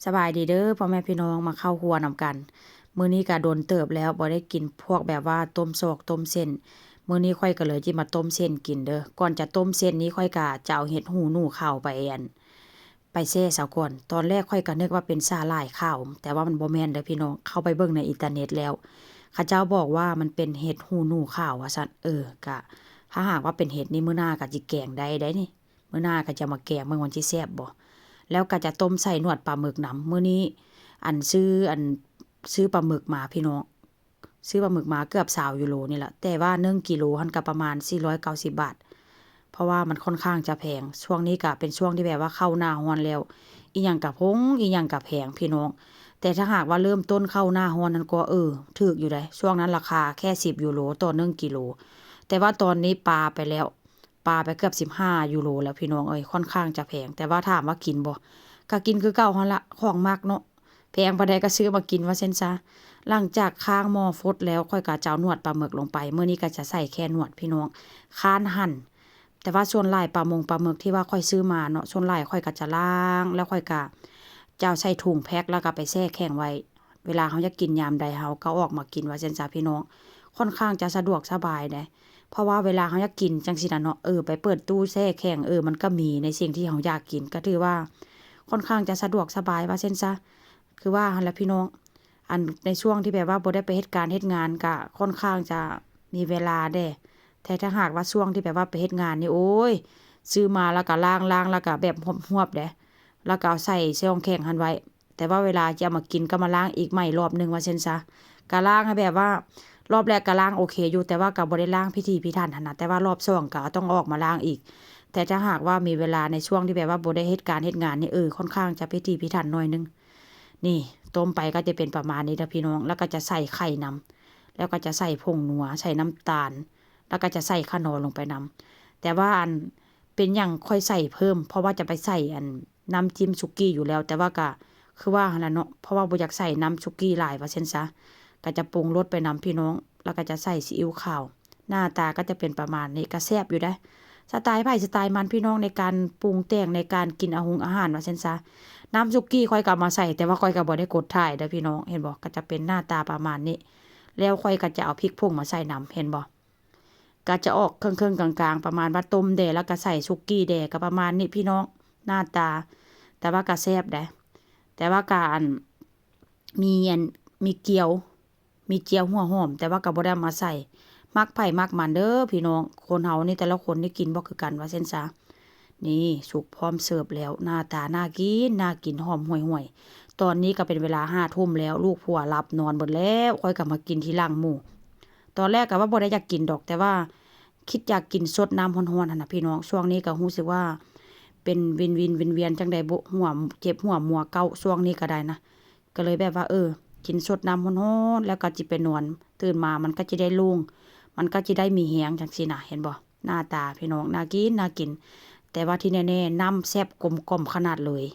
ສະບາຍດີເດີພໍ່ແມ່ພີ່ນ້ອງ ມາເຂົ້າຄົວນຳກັນ. ມື້ນີ້ກະດົນເຕີບແລ້ວບໍ່ໄດ້ກິນພວກແບບວ່າຕົ້ມຊອກຕົ້ມເສັ້ນ. ມື້ນີ້ຂ້ອຍກະເລີຍຊິມາຕົ້ມເສັ້ນກິນເດີ. ກ່ອນຈະຕົ້ມເສັ້ນນີ້ ຂ້ອຍກະຈະເອົາເຫັດຫູໜູຂາວໄປ ອັນ ໄປແຊ່ຊະກ່ອນ. ຕອນແລກຂ້ອຍກະນຶກວ່າເປັນສາຫຼ່າຍຂາວ ແຕ່ວ່າມັນບໍ່ແມ່ນເດີພີ່ນ້ອງ. ເຂົ້າໄປເບິ່ງໃນອິນເຕີເນັດແລ້ວ ເຂົາເຈົ້າບອກວ່າມັນເປັນເຫັດຫູໜູຂາວວ່າຊັ້ນ. ເອີ ກະ ຖ້າຫາກວ່າເປັນເຫັດນີ້ ມື້ໜ້າກະຊິແກງໄດ້ໄດ໋ນີ້. ມື້ໜ້າກະຈະມາແກງເບິ່ງວ່າມັນຊິແຊບບໍ່. ແລ້ວກະຈະຕົ້ມໃສ່ໜວດປາໝຶກນຳ. ມື້ນີ້ ອັນ ຊື້ ອັນ ຊື້ປາໝຶກມາພີ່ນ້ອງ. ຊື້ປາໝຶກມາເກືອບຊາວຢູໂຣນີ້ລະ ແຕ່ວ່າໜຶ່ງກິໂລຫັ້ນກະປະມານສີ່ຮ້ອຍເກົ້າສິບບາດ ເພາະວ່າມັນຄ່ອນຂ້າງຈະແພງ. ຊ່ວງນີ້ກະເປັນຊ່ວງທີ່ແບບວ່າເຂົ້າໜ້າຮ້ອນແລ້ວ ອີ່ຫຍັງກະພົງ ອີ່ຫຍັງກະແພງພີ່ນ້ອງ. ແຕ່ຖ້າຫາກວ່າເລີ່ມຕົ້ນເຂົ້າໜ້າຮ້ອນນັ້ນກໍ ເອີ ຖືກຢູ່ໃດ໋. ຊ່ວງນັ້ນລາຄາແຄ່ສິບຢູໂຣຕໍ່ໜຶ່ງກິໂລ ແຕ່ວ່າຕອນນີ້ປາໄປແລ້ວ ປາໄປເກືອບສິບຫ້າຢູໂຣແລ້ວພີ່ນ້ອງເອີຍ. ຄ່ອນຂ້າງຈະແພງ ແຕ່ວ່າຖາມວ່າກິນບໍ່ ກະກິນຄືເກົ່າຫັ້ນລະ ຂອງມັກເນາະ. ແພງປານໃດກະຊື້ມາກິນວ່າຊັ້ນຊະ. ຫຼັງຈາກຄ້າງໝໍ້ຟົດແລ້ວ ຂ້ອຍກະຈະເອົາໜວດປາໝຶກລົງໄປ. ມື້ນີ້ກະຈະໃສ່ແຄ່ໜວດພີ່ນ້ອງ ຄ້ານຫັ້ນ. ແຕ່ວ່າສ່ວນຫຼາຍປາມົງປາໝຶກທີ່ວ່າຂ້ອຍຊື້ມາເນາະ ສ່ວນຫຼາຍຂ້ອຍກະຈະລ້າງ ແລ້ວຂ້ອຍກະຈະເອົາໃສ່ຖົງແພັກ ແລ້ວກະໄປແຊ່ແຂງໄວ້. ເວລາເຮົາຢາກກິນຍາມໃດ ເຮົາກະເອົາອອກມາກິນວ່າຊັ້ນຊະພີ່ນ້ອງ. ຄ່ອນຂ້າງຈະສະດວກສະບາຍເດ້ ເພາະວ່າເວລາເຮົາຢາກກິນຈັ່ງຊີ້ນະເນາະ ເອີ ໄປເປີດຕູ້ແຊ່ແຂງ ເອີ ມັນກະມີໃນສິ່ງທີ່ເຮົາຢາກກິນ ກະຖືວ່າຄ່ອນຂ້າງຈະສະດວກສະບາຍວ່າຊັ້ນຊະ. ຄືວ່າຫັ້ນລະພີ່ນ້ອງ ອັນ ໃນຊ່ວງທີ່ແບບວ່າບໍ່ໄດ້ໄປເຮັດການເຮັດງານກະຄ່ອນຂ້າງຈະມີເວລາແດ່ ແຕ່ຖ້າຫາກວ່າຊ່ວງທີ່ແບບວ່າໄປເຮັດງານນີ້ ໂອ້ຍ ຊື້ມາແລ້ວກະລ້າງໆ ແລ້ວກະແບບຮວບໆ ເດ້ ແລ້ວກະເອົາໃສ່ຊ່ອງແຂງຫັ້ນໄວ້. ແຕ່ວ່າເວລາຈະເອົາມາກິນກະມາລ້າງອີກໃໝ່ລອບໜຶ່ງວ່າຊັ້ນຊະ. ກະລ້າງໃຫ້ແບບວ່າ ລອບແລກກະລ້າງໂອເຄຢູ່ ແຕ່ວ່າກະບໍ່ໄດ້ລ້າງພິຖີພິຖັນຫັ້ນນະ ແຕ່ວ່າລອບສອງກະຕ້ອງເອົາອອກມາລ້າງອີກ. ແຕ່ຖ້າຫາກວ່າມີເວລາໃນຊ່ວງທີ່ແບບວ່າບໍ່ໄດ້ເຮັດການເຮັດງານນີ້ ເອີ ຄ່ອນຂ້າງຈະພິຖີພິຖັນໜ້ອຍໜຶ່ງ. ນີ້ ຕົ້ມໄປກະຈະເປັນປະມານນີ້ເດີພີ່ນ້ອງ. ແລ້ວກະຈະໃສ່ໄຂ່ນຳ ແລ້ວກະຈະໃສ່ຜົງນົວ ໃສ່ນ້ຳຕານ ແລ້ວກະຈະໃສ່ຂະໜໍລົງໄປນຳ. ແຕ່ວ່າ ອັນ ເປັນຫຍັງຂ້ອຍໃສ່ເພີ່ມ ເພາະວ່າຈະໄປໃສ່ ອັນ ນ້ຳຈິ້ມສຸກີ້ຢູ່ແລ້ວ ແຕ່ວ່າກະຄືວ່າຫັ້ນລະເນາະ ເພາະວ່າບໍ່ຢາກໃສ່ນ້ຳສຸກີ້ຫຼາຍວ່າຊັ້ນຊະ. ກະຈະປຸງລົດໄປນຳພີ່ນ້ອງ ແລ້ວກະຈະໃສ່ຊີອິ້ວຂາວ. ໜ້າຕາກະຈະເປັນປະມານນີ້ ກະແຊບຢູ່ເດ້. ສະໄຕໃຜສະໄຕມັນພີ່ນ້ອງ ໃນການປຸງແຕ່ງ ໃນການກິນອາຫົງອາຫານວ່າຊັ້ນຊະ. ນ້ຳສຸກີ້ຂ້ອຍກະເອົາມາໃສ່ ແຕ່ວ່າຂ້ອຍກະບໍ່ໄດ້ກົດຖ່າຍເດີພີ່ນ້ອງ ເຫັນບໍ່ ກະຈະເປັນໜ້າຕາປະມານນີ້. ແລ້ວຂ້ອຍກະຈະເອົາພິກຜົງມາໃສ່ນຳ ເຫັນບໍ່ ກະຈະອອກເຄິ່ງໆ ກາງໆ ປະມານວ່າຕົ້ມແດ່ ແລ້ວກະໃສ່ສຸກີ້ແດ່ ກະປະມານນີ້ພີ່ນ້ອງ ໜ້າຕາ. ແຕ່ວ່າກະແຊບເດ້ ແຕ່ວ່າກະ ອັນ ມີ ອັນ ມີກຽວ ມີຈຽວຫົວຫອມ ແຕ່ວ່າກະບໍ່ໄດ້ເອົາມາໃສ່. ມັກໃຜມັກມັນເດີພີ່ນ້ອງ ຄົນເຮົານີ້ແຕ່ລະຄົນນີ້ກິນບໍ່ຄືກັນວ່າຊັ້ນຊະ. ນີ້ ສຸກພ້ອມເສີບແລ້ວ ໜ້າຕາໜ້າກິນ ໜ້າກິນ ຫອມຫ່ວຍໆ. ຕອນນີ້ກະເປັນເວລາຫ້າທຸ່ມແລ້ວ ລູກຜົວຫຼັບນອນເບິດແລ້ວ ຂ້ອຍກະມາກິນທີຫຼັງໝູ່. ຕອນແລກກະວ່າບໍ່ໄດ້ຢາກກິນດອກ ແຕ່ວ່າຄິດຢາກກິນສົດນ້ຳຮ້ອນໆ ຫັ້ນນະພີ່ນ້ອງ. ຊ່ວງນີ້ກະຮູ້ສຶກວ່າເປັນວິນໆ ວຽນໆ ຈັ່ງໃດບໍ່ ຫົວເຈັບຫົວມົວເກົ້າ ຊ່ວງນີ້ກະໄດ້ນະ. ກະເລີຍແບບວ່າ ເອີ ກິນສົດນ້ຳຮ້ອນໆ ແລ້ວກະຊິໄປນອນ ຕື່ນມາມັນກະຊິໄດ້ໂລ່ງ ມັນກະຊິໄດ້ມີແຮງຈັ່ງຊີ້ນະ ເຫັນບໍ່. ໜ້າຕາພີ່ນ້ອງ ໜ້າກິນ ໜ້າກິນ. ແຕ່ວ່າທີ່ແນ່ໆ ນ້ຳແຊບກົມກ່ອມຂະໜາດເລີຍ.